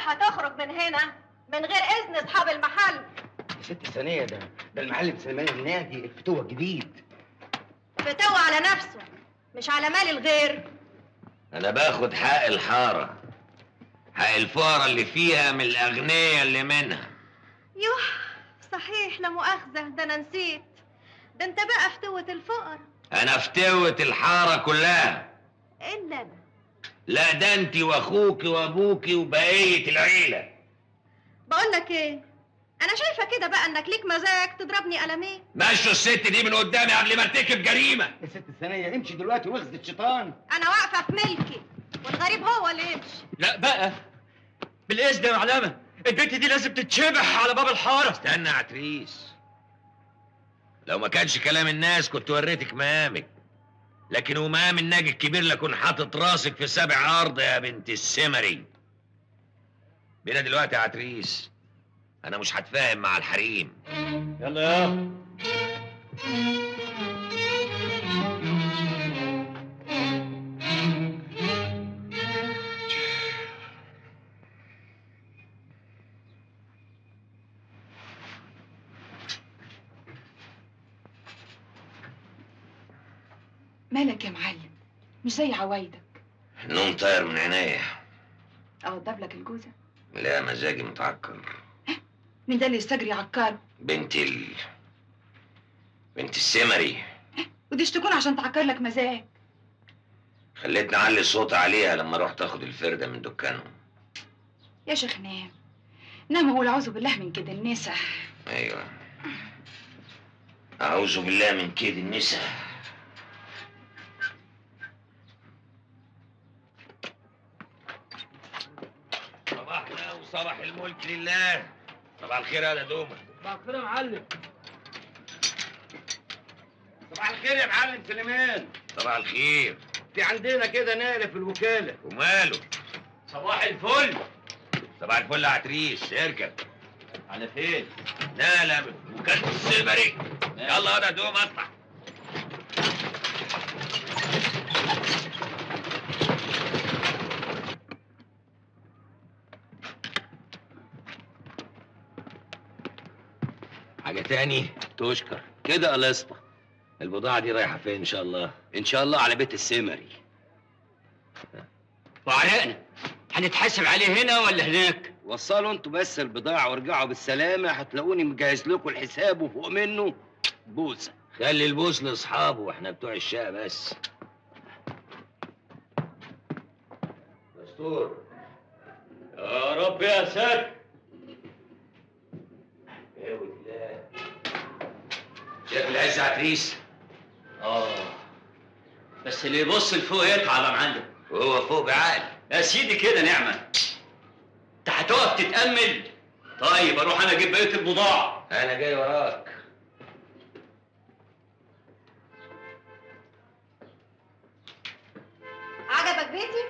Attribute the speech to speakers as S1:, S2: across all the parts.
S1: هتخرج من هنا من غير اذن اصحاب المحل.
S2: يا ست ثانية، ده المعلم سليمان الناجي الفتوة الجديد.
S1: فتوة على نفسه مش على مال الغير.
S3: انا باخد حق الحارة، حق الفقراء اللي فيها من الاغنياء اللي منها.
S1: يوه صحيح، لا مؤاخذة، ده انا نسيت، ده انت بقى فتوة الفقراء.
S3: انا فتوة الحارة كلها.
S1: الا انا.
S3: لا ده انت واخوك وابوك وبقية العيلة.
S1: بقول لك ايه، انا شايفه كده بقى انك ليك مزاج تضربني قلمين.
S3: مشوا الست دي من قدامي قبل ما ارتكب جريمة.
S2: يا ست ثانية امشي دلوقتي واخذ الشيطان.
S1: انا واقفة في ملكي والغريب هو اللي يمشي.
S4: لا بقى بالاذن يا معلمه، البنت دي لازم تتشبح على باب الحارة.
S3: استنى يا عتريس، لو ما كانش كلام الناس كنت وريتك مقامك، لكن ومقام الناجي الكبير لكن حاطط راسك في سبع ارض يا بنت السمري. بينا دلوقتي يا عتريس، انا مش هتفاهم مع الحريم.
S4: يلا يا
S5: مالك يا معلم؟ مش زي عوايدك.
S3: النوم طاير من عينيا.
S5: اوضب لك الجوزه؟
S3: لا مزاجي متعكر.
S5: مين ده اللي يستجري عكاره؟
S3: بنت السمري.
S5: وديش تكون عشان تعكر لك مزاج.
S3: خليتني اعلي صوت عليها لما رحت اخد الفرده من دكانهم.
S5: يا شيخ نام نام وقول اعوذ بالله من كده النسا.
S3: ايوه اعوذ بالله من كيد النسا. صباحنا وصباح الملك لله. صباح الخير يا دومه.
S4: صباح الخير يا معلم.
S2: صباح الخير يا معلم سليمان.
S3: صباح الخير.
S2: في عندنا كده نقلة في الوكالة.
S3: وماله؟
S4: صباح الفل.
S3: صباح الفل يا عتريس، اركب.
S4: على فين؟
S3: نقلة من وكالة السمري. يلا يا دومه اطلع. حاجة تاني؟
S6: تشكر كده قلصنا.
S3: البضاعة دي رايحة فين إن شاء الله؟
S6: ان شاء الله على بيت السمري.
S4: وعرقنا هنتحاسب عليه هنا ولا هناك؟
S6: وصلوا انتوا بس البضاعة وارجعوا بالسلامة، هتلاقوني مجهز لكم الحساب وفوق منه بوسة.
S3: خلي البوس لأصحابه واحنا بتوع الشقة بس. دستور.
S4: يا رب يا ساتر.
S3: يا الله. شايف العز يا عتريس؟
S4: بس اللي يبص لفوق يتعب يا معلم.
S3: وهو فوق بعقل.
S4: يا سيدي كده نعمة. انت هتقف تتأمل؟ طيب اروح انا اجيب بقية البضاعة.
S3: أنا جاي وراك.
S1: عجبك بيتي؟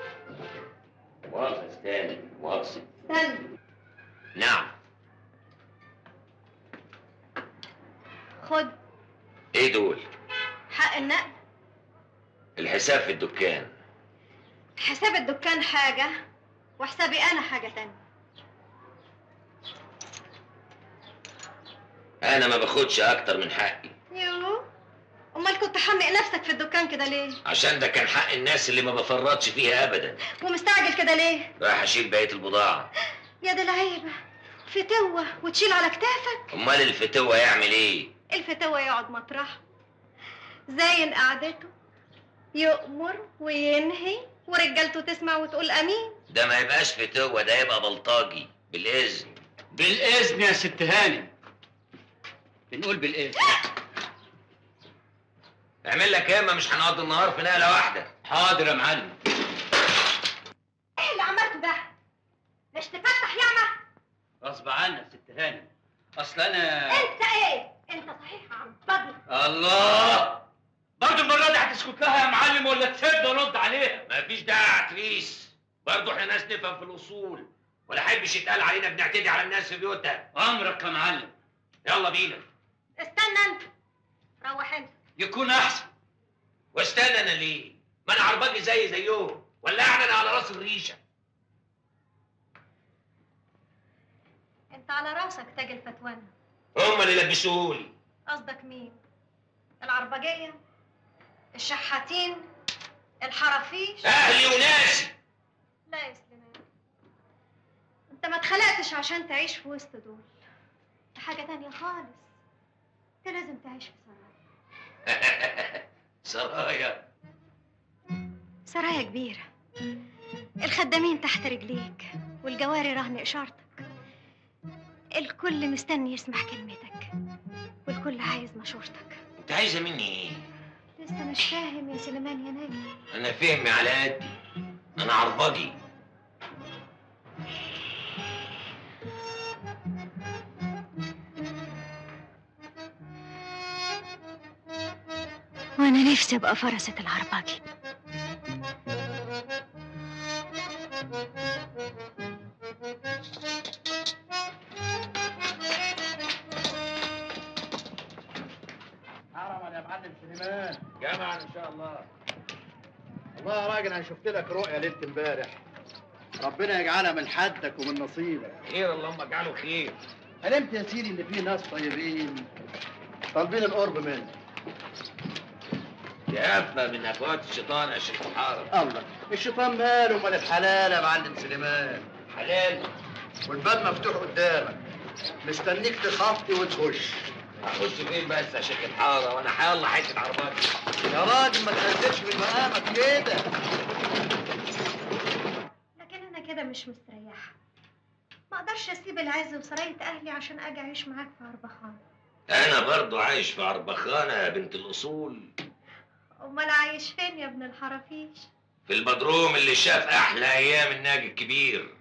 S3: مؤاخذة استنى، مؤاخذة.
S1: استنى.
S3: نعم.
S1: خد.
S3: ايه دول؟
S1: حق النقل.
S3: الحساب في الدكان.
S1: حساب الدكان حاجة وحسابي أنا حاجة تانية.
S3: أنا ما باخدش أكتر من حقي.
S1: يو، أمال كنت حمق نفسك في الدكان كده ليه؟
S3: عشان ده كان حق الناس اللي ما بفرطش فيها أبدا.
S1: ومستعجل كده ليه؟
S3: رايح أشيل بقية البضاعة.
S1: يا دي العيبة، فتوة وتشيل على كتافك؟
S3: أمال الفتوة يعمل إيه؟
S1: الفتوة يقعد مطرحه، زين قعدته، يؤمر وينهي ورجالته تسمع وتقول امين.
S3: ده ما يبقاش فتوة، ده يبقى بلطجي. بالاذن.
S4: بالاذن يا ست هانم. بنقول بالاذن.
S3: اعمل لك ياما، مش هنقضي النهار في نقله واحدة.
S4: حاضر يا معلم.
S1: ايه اللي عملته ده؟ مش تفتح ياما؟
S4: غصب عنك يا ست هانم، اصل انا.
S1: انت ايه؟ انت صحيح عم فضل.
S4: الله، برضه المرة دي هتسكت لها يا معلم ولا تسيبني ارد عليها؟
S3: مفيش داعي يا عتريس، برضه احنا ناس نفهم في الاصول، ولا حبش يتقال علينا بنعتدي على الناس في بيوتها.
S4: امرك يا معلم.
S3: يلا بينا.
S1: استنى انت، روح انت.
S4: يكون احسن.
S3: واستنى انا ليه؟ ما انا عرباجي زي زيهم، ولا انا على راس الريشة.
S1: انت على راسك تاج الفتوانه.
S3: هم اللي لبسوهولي.
S1: قصدك مين؟ العربجيه؟ الشحاتين؟ الحرافيش؟
S3: اهلي وناسي.
S1: لا يا سليمان، انت ما اتخلقتش عشان تعيش في وسط دول. انت حاجة تانية خالص. انت لازم تعيش في سرايا.
S3: سرايا؟
S1: سرايا كبيرة، الخدامين تحت رجليك والجواري رهن إشارتك. الكل مستني يسمع كلمتك والكل عايز مشورتك.
S3: انت عايزة مني ايه؟
S1: لسه مش فاهم يا سليمان يا ناجي.
S3: انا فهمي على قدي، انا عربجي.
S1: وانا نفسي ابقى فرسة العربجي.
S7: حرما يا معلم سليمان.
S3: جامعا ان شاء الله.
S7: والله يا راجل انا شفت لك رؤية ليلة امبارح، ربنا يجعلها من حدك ومن نصيبك.
S3: خير، اللهم اجعله خير.
S7: حلمت يا سيدي ان في ناس طيبين طالبين القرب منك.
S3: دي آفة من آفات الشيطان يا شيخ محارب.
S7: الله، الشيطان ماله ومال الحلال يا معلم سليمان؟
S3: حلال
S7: والباب مفتوح قدامك، مستنيك تخطي وتخش.
S3: اخش فين بس يا شيخ الحارة وانا حيالله حتة عرباجي؟
S7: يا راجل ما تنزلش من مقامك كده.
S1: لكن انا كده مش مستريحه، ما اقدرش اسيب العز وسرايه اهلي عشان اجي اعيش معاك في عربخانه.
S3: انا برضو عايش في عربخانه يا بنت الاصول.
S1: امال عايش فين يا ابن الحرافيش؟
S3: في البدروم اللي شاف احلى ايام الناجي الكبير،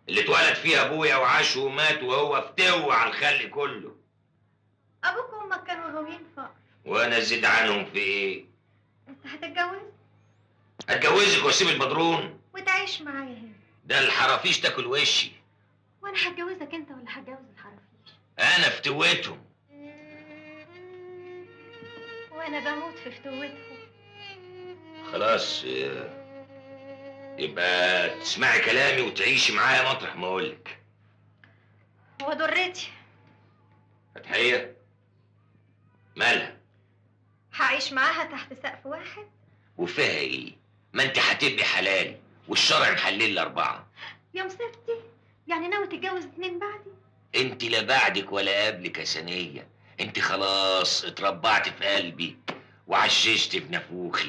S3: اللي اتولد فيه ابويا وعاش ومات وهو فتوة على الخلق كله.
S1: ابوك وامك كانوا غاويين فقر.
S3: وانا ازيد عنهم في ايه؟
S1: انت هتتجوز؟
S3: اتجوزك واسيب البدرون؟
S1: وتعيش معايا هنا.
S3: ده الحرافيش تاكل وشي.
S1: وانا هتجوزك انت ولا هتجوز الحرافيش؟
S3: انا فتوتهم.
S1: وانا بموت في فتوتهم.
S3: خلاص يبقى تسمعي كلامي وتعيشي معايا مطرح ما اقولك.
S1: وضرتي
S3: فتحية مالها؟
S1: هعيش معاها تحت سقف واحد.
S3: وفيها ايه؟ ما انت هتبقي حلال والشرع محلل الاربعة.
S1: يا مصيبتي، يعني ناوي تتجوز 2 بعدي؟
S3: انت لا بعدك ولا قبلك يا سنية، انت خلاص اتربعت في قلبي وعششت في نافوخي.